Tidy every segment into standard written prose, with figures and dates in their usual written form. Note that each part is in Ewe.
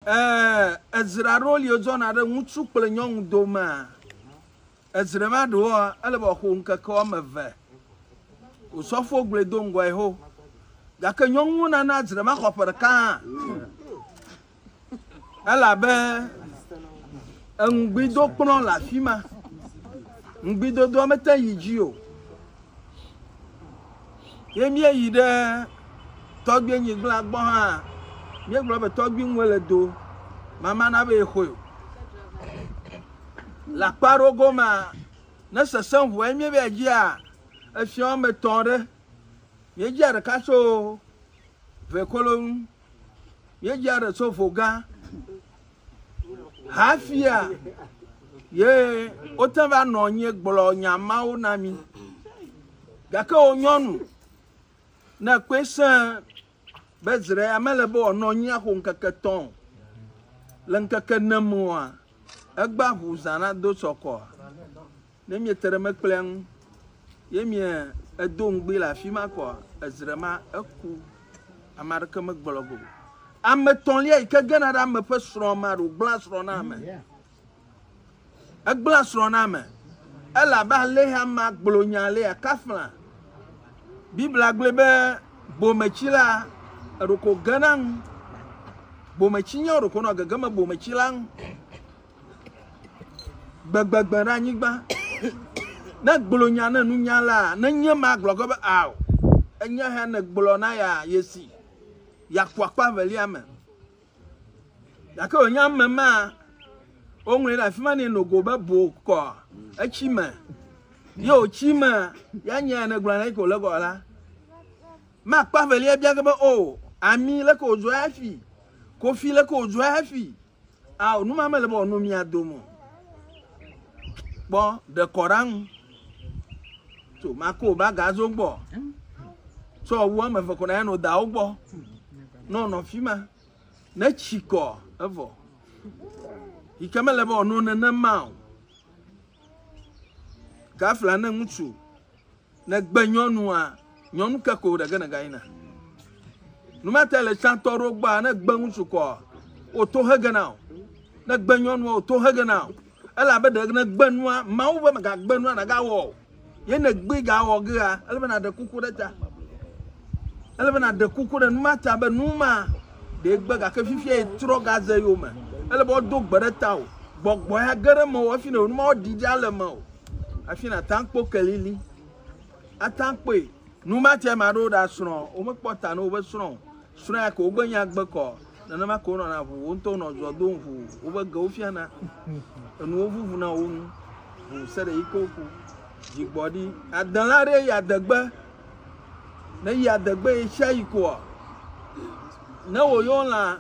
Ɛɛ, edzra ɖewo li wozɔna ɖe ŋutsu kple nyɔnu domea? Edzre ma ɖewoa, ele be wòaxo ŋkeke woame eve. Osɔfo gblɔe do ŋgɔe ho. Gake nyɔnuwo nana dzre ma xɔ ƒe ɖeka hã. Elabe eŋugbidokplɔ le afi ma. Ŋugbidodoa mete yi dzi o. Ye míeyi ɖe tɔgbui nyigblã gbɔ hã, míegblɔ be tɔgbui ŋue le do, mama na be yexɔe o. Le akpa aɖewo gomea, ne sesẽ ʋua ye míeva yi dzia efia woame etɔ̃ ɖe. Míedzia ɖeka tso Vekolo ŋu, míedzia ɖe tso Vogã. Hafia ye wote va nɔ anyi gblɔ nya mawo na mí. Gake wo nyɔnu ne kpɔe sẽ be dzre ya mele be wòanɔ anyi axo ŋkeke tɔ̃ o. Le ŋkeke ene meoa, egba ʋu zã na do sɔkɔa. Ne miete ɖe mekplia ŋu ye mie edo ŋugbi le afi ma kɔa, ezre ma eku. Ame aɖeke megblɔ go. Ame etɔ̃lia yi ke gena ɖe ame ƒe srɔ̃ mea, ɖe wògblẽa srɔ̃ na ame. Egblẽa srɔ̃ na ame. Elabe ale amea gblɔ nya alea kafla. Biblia gblɔe be bometsila eɖoko gena ŋu. Bometsinyawo ɖeko nɔ gegeme bometsila ŋu. Gbegbegbe ɖe anyigba. Ne gblɔ nya ne nunyala, ne nye ma gblɔ ge be ao. Enya hã ne gblɔ na ya yesi. Yeaku akpa evelia me. Gake wònye ame ma, woŋlɔe ɖe afi ma ne nogo be bo kɔ etsi me. Ye wòtsi me, ya nya ne gblɔ na yi ko le gɔ la. Ma akpa evelia bia ge be o, ami leke wòdzɔe hafi, kofi leke wòdzɔe hafi. Ao, nu ma mele be wòano mia dome o. Kpɔ, ɖe kɔ ɖa ŋu. Tso, mako wò bagazo gbɔ. Tsɔ wu ame eve ko na no dawo gbɔ. Ne wònɔ fi ma. Ne tsi kɔ, evɔ. Yi ke mele be wòano nenema o. Gafla ne ŋutsu. Negbe nyɔnua, nyɔnu ke ko ɖe ge nègayina. Nu ma ta le tsãtɔ ɖewo gbɔa, ne gbe ŋutsu kɔ, woto hege na o. Ne gbe nyɔnua, woto hege na o. Elabe ɖe negbe nua, Mawu be megagbe nua nagawɔ o. Ye negbe gawɔ gea, ele be nàɖe kuku ɖe ta. Ele be nàɖe kuku ɖe nu ma ta be nu ma ɖe gbe gake fifia ye trɔ gaze yome. Ele be woado gbe ɖe ta o. Gbɔgbɔ ya ge ɖe mewò hafi ne nu mawo ɖi ɖa le mewò. Hafi nàte ŋu akpɔ kelili. Ate ŋu akpɔe. Nu ma tia ame aɖewo ɖa srɔ̃, womekpɔ ta ne wobe srɔ̃ o. Srɔ̃ ya ke wogbe nya gbe kɔ, nenema ke wonɔna ʋu, wo ŋutɔ wonɔ zɔ dom ʋu, wobe gewo fiana. Enuwo vuvuna wo ŋu ʋu se ɖe yi ke woku. Dzigbɔɖi. Adelã aɖe yi adegbe. Ne yi adegbe yi tsia yi koa, ne wòyɔ lã,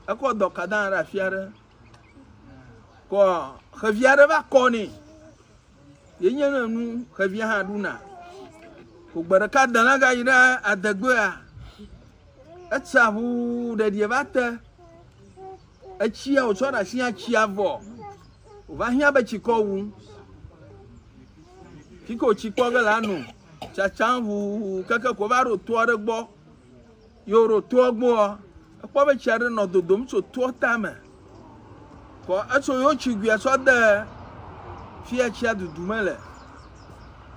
ekɔ dɔka dana ɖe afi aɖe. Kɔ xevi aɖe va kɔ nɛ. Ye nye ne nu xevia hã ɖuna. Ko gbe ɖeka delã gayi ɖe adegbea, etsa ʋuu ɖeɖie va te. Etsia wòtsɔ ɖe asi hã tsia vɔ. Wòva hiã be tsikɔ wum. Fi ke wòtsi kpɔ ge le ano. Tsatsam ʋuu keke ko va ɖo to aɖe gbɔ. Ye wòɖo toa gbɔa, ekpɔ be tsi aɖe nɔ dodom tso toa tame. Kɔ etso yewo tsiguia tsɔ de fia tsia dudu me le.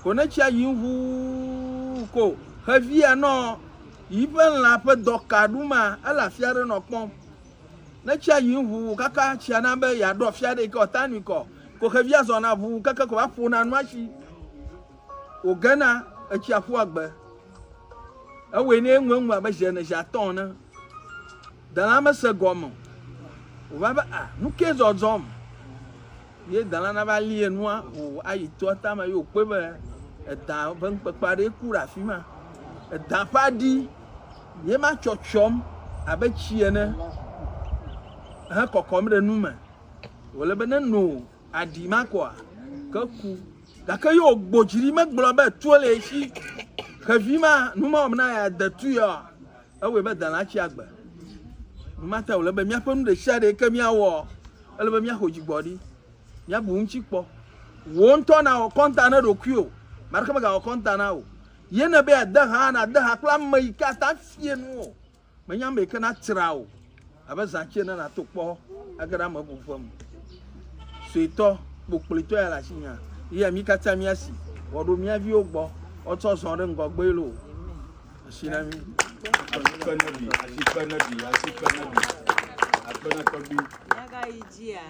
Ko ne tsia yim ʋuu ko xevia nɔ yiƒe lã ƒe dɔka ɖuma, ele afi aɖe nɔ kpɔm. Ne tsia yim ʋuu kaka tsia na be yeaɖo afi aɖe yi ke wòata nui kɔ, ko xevia zɔna ʋuu keke ko va ƒona nua tsi. Wògena etsia ƒua gbe. Ewɔe nɛ eŋueŋu abe zi ene zi atɔ̃ ene. Delã mese gɔme o. Wòva be a nu kee zɔzɔm. Ye delã nava li enua wò ayi toa tame ye wòkpɔe be edã ƒe nukpekpe aɖee ku ɖe afi ma. Edã ƒe aɖi ye ma tsyɔtsyɔm abe tsi ene hekɔkɔm ɖe nu me. Wòle be neno aɖi ma koa, ke ku. Gake ye wògbo dzi ɖi megblɔ be tuo le ye si. Xevi ma, nu ma wɔm na ya de tu ya. Ewɔe be delã tsi agbe. Nu ma ta wòle be míaƒe nu ɖesiaɖe yi ke míawɔ, ele be míaxɔ dzigbɔɖi, míabu ŋuti kpɔ. Wò ŋutɔ nawɔ kɔnta ne ɖokuiwò. Ame aɖeke megawɔ kɔnta na wò. Ye ne be yeade ha, nàde ha kple ame yi ke ate ŋu afia nu wò. Menye ame yi ke natra wò. Abe zãtsi ene nàto kpɔ age ɖe ame bubu ƒe me. Suetɔ, kpokplitɔ ya le asinyea, eya mí katã míasi wòaɖo mía viwo gbɔ woatsɔ zɔ ɖe ŋgɔgbee loo. Asi na mí. Asikpe ne ɖi, asikpe ne ɖi, asikpe ne ɖi. Akpe na tɔgbui. Míagayi dzia?